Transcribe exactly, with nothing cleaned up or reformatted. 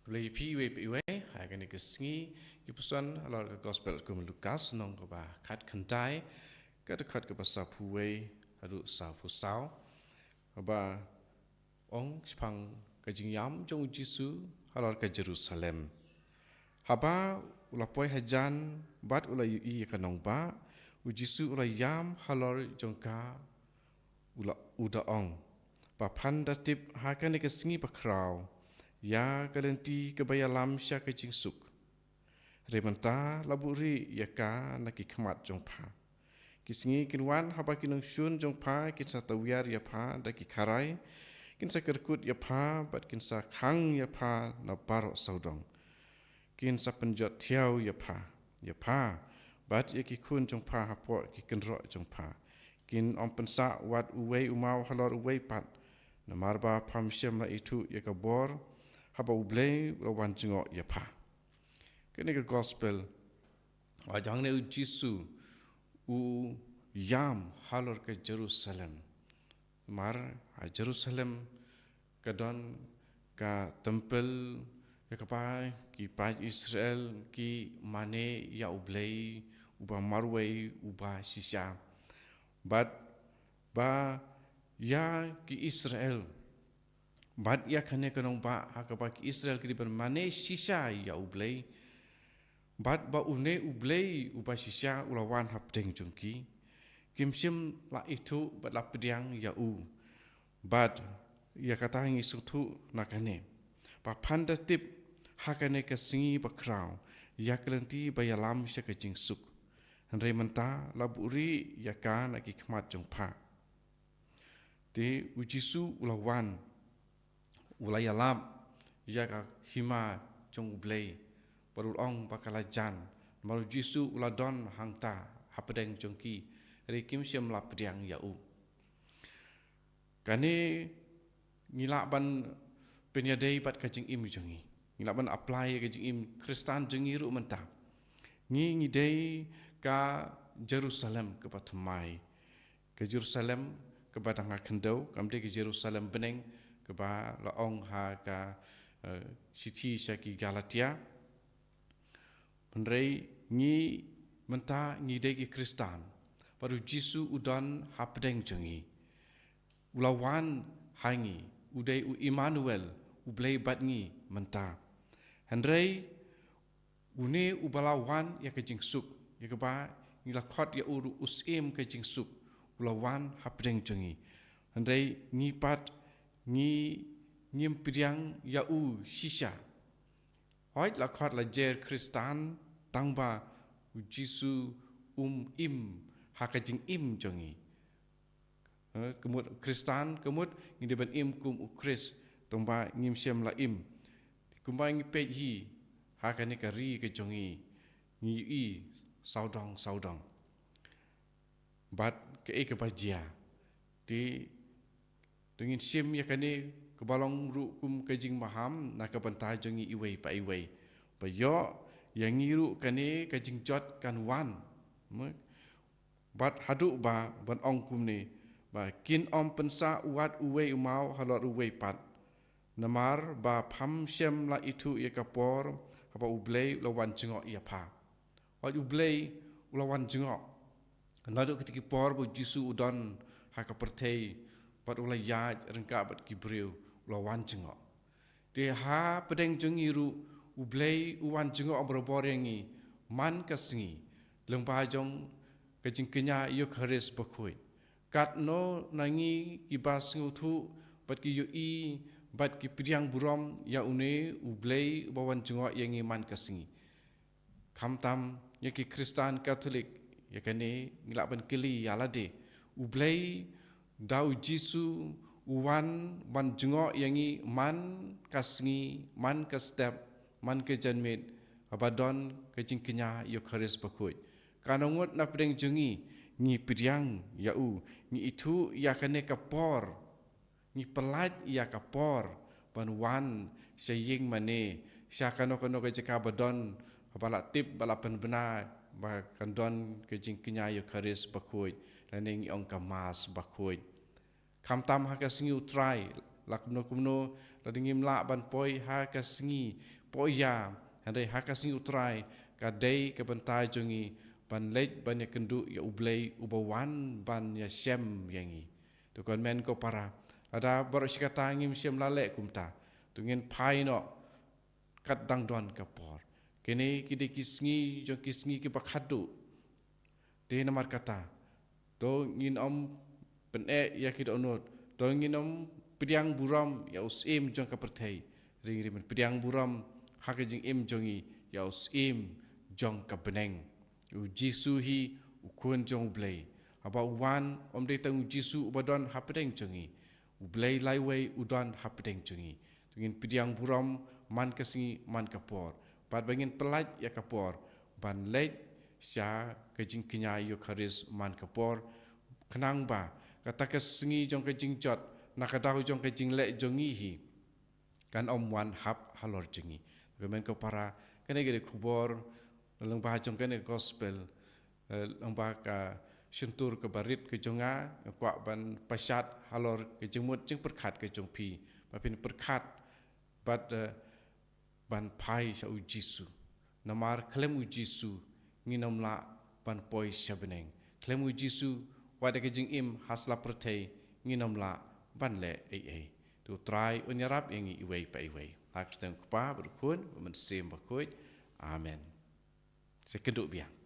Blei phi iwei pa iwei, ha kane ka sngi, ki puson halor ka Gospel kum Lukas, nong kaba khat khyndai, ka dkhot kaba saphew wei haduh saphew saw. Ba ong shaphang ka jingïam jong u Jisu halor ka Jerusalem. Haba u la poi hajan bad u la ïohi ïa ka nongbah, u Jisu u la ïam halor jong ka, u la, u da ong, ba phan da tip ha kane ka sngi bakhraw ïa ka lynti kaba ïalam sha ka jingsuk. Hynrei mynta la buhrieh ïa ka na ki khmat jong pha. Ki sngi kin wan haba ki nongshun jong pha kin sa tawiar ïa pha da ki kharai, kin sa kyrkut ïa pha bad kin sa khang ïa pha na baroh sawdong. Kin sa pynjot thiaw ïa pha, ïa pha bad ïa ki khun jong pha hapoh ki kynroh jong pha. Kin ym pynsah wat uwei u maw halor uwei pat, namar ba pham shym la ithuh ïa ka bor haba U Blei u la wan jngoh ïa pha. Kane ka Gospel, wat hangne u Jisu u ïam halor ka Jerusalem. Namar ha Jerusalem ka don ka templ ïa kaba ki paid Israel ki mane ïa U Blei uba marwei, uba shisha. Bad ba ïa ki Israel, bad ïa kane ka nongbah ha kaba ki Israel ki dei ban mane shisha ïa U Blei. Bad ba une U Blei uba shisha u la wan hapdeng jong ki, kim shym la ithuh bad la pdiang ïa u. Bad ïa kata ngi sngewthuh na kane, ba phan da tip ha kane ka sngi bakhraw ïa ka lynti ba ïalam sha ka jingsuk. Hynrei mynta la buhrieh ïa ka na ki khmat jong pha. Te u Jisu u la wan, u la ïalap ïa ka hima jong U Blei, bad u la ong ba ka la jan. Namar u Jisu u la don hangta hapdeng jong ki, hynrei kim shym la pdiang ïa u. Kane ngi lah ban pynïadei bad ka jingim jong ngi. Ngi lah ban apply ïa ka jingim Khristan jong ngi ruh mynta. Ngi ngi dei ka Jerusalem kaba thymmai. Ka Jerusalem kaba dang ha khyndew, kam dei ka Jerusalem bneng kaba la ong ha ka, eh, shithi sha ki Galatia. Hynrei ngi mynta ngi dei ki Khristan, bad u Jisu u don hapdeng jong ngi. U la wan ha ngi, u dei u Immanuel, U Blei bad ngi mynta. Hynrei une uba la wan ïa ka jingsuk, ïa kaba ngi la khot ïa u ruh u Syiem ka jingsuk, u la wan hapdeng jong ngi. Hynrei ngi pat ngi ngim pdiang ïa u shisha. Hooid la khot la jer Khristan, tangba u Jisu um im ha ka jingim jong ngi. Eh, ka mut Khristan, ka mut ngi dei ban im kum u Khrist, tangba ngim shym la im. Kumba ngi peit hi ha kane ka ri ka jong ngi, ngi ïohi sawdong sawdong. Bad kaei kaba jia, te to ngin shim ïa kane kaba long ruh kum ka jingmaham na ka bynta jong ngi iwei pa iwei. Ba ïoh ïa ngi ruh kane ka jingjot kan wan. Bad haduh ba ban ong kumne, ba kin ym pynsah wat uwei u maw halor uwei pat. Namar ba pham shym la ithuh ïa ka por haba U Blei u la wan jngoh ïa pha. Wat U Blei u la wan jngoh. Naduh kata ki por ba u Jisu u don ha ka pyrthei, bad u la ïaid ryngkat bad ki briew, u la wan jngoh. Te hapdeng jong ngi ruh U Blei u wan jngoh barabor ïa ngi man ka sngi, lyngba jong ka jingkñia Eukharist bakhuid. Katno na ngi kiba sngewthuh bad ki ïohi bad ki pdiang burom ïa une U Blei uba wan jngoh ïa ngi man ka sngi. Khamtam ïa ki Khristan Katholik, ïa kane ngi lah ban kylli ïa lade. U Blei da u Jisu u wan ban jngoh ïa ngi man ka sngi, man ka step, man ka janmiet, haba don ka jingkñia Eukharist bakhuid. Katno ngut na pdeng jong ngi ngi pdiang ïa u, ngi ithuh ïa kane ka por, ngi pyllait ïa ka por ban wan sha ïing mane, sha kano kano ka jaka ba don, ba la tip, ba la pynbna ba kan don ka jingkñia Eukharist bakhuid, lane ngi ong ka Mass bakhuid. Khamtam ha ka sngi U Trai, la kumno kumno, lada ngim lah ban poi ha ka sngi poh ïa, hynrei ha ka sngi U Trai ka dei ka bynta jong ngi ban leit ban ïakynduh ïa U Blei uba wan ban ïashem ïa ngi. To ko hynmen ko para, lada baroh shi katta ngim shym la leh kumta, to ngin phai noh kat dang don ka por. Kine ki dei ki sngi jong ki sngi kiba khadduh. Te namar kata, to ngin ym pyneh ïa ki dohnud, to ngin ym pdiang burom ïa u syiem jong ka pyrthei, hynrei ngin pdiang burom ha ka jingim jong ngi ïa u syiem jong ka bneng, U Jisu hi, U Khun jong U Blei. Haba u wan, ym dei tang U Jisu uba don hapdeng jong ngi, U Blei laiwei u don hapdeng jong ngi. To ngin pdiang burom man ka sngi man ka por, bad ba ngin pyllait ïa ka por ban leit sha ka jingkñia Eukharist man ka por, khnang ba kata ka sngi jong ka jingjot na ka daw jong ka jingleh jong ngi hi kan ym wan hap halor jong ngi. Ko hynmen ko para, kane ka dei ka khubor lyngba jong kane ka gospel, eh, lyngba ka shyntur kaba rit ka jong nga, nga kwah ban pashat halor ka jingmut jingpyrkhat ka jong phi, ba phin pyrkhat bad, eh, ban phai sha U Jisu. Namar khlem U Jisu ngin ym lah ban poi sha bneng. Khlem U Jisu, wat ïa ka jingim ha sla pyrthei ngin ym lah ban leh ei ei. To U Trai un ïarap ïa ngi iwei pa iwei. Ha ka kyrteng U Kpa bad U Khun bad U Mynsiem Bakhuid. Amen. Sa ïakynduh biang.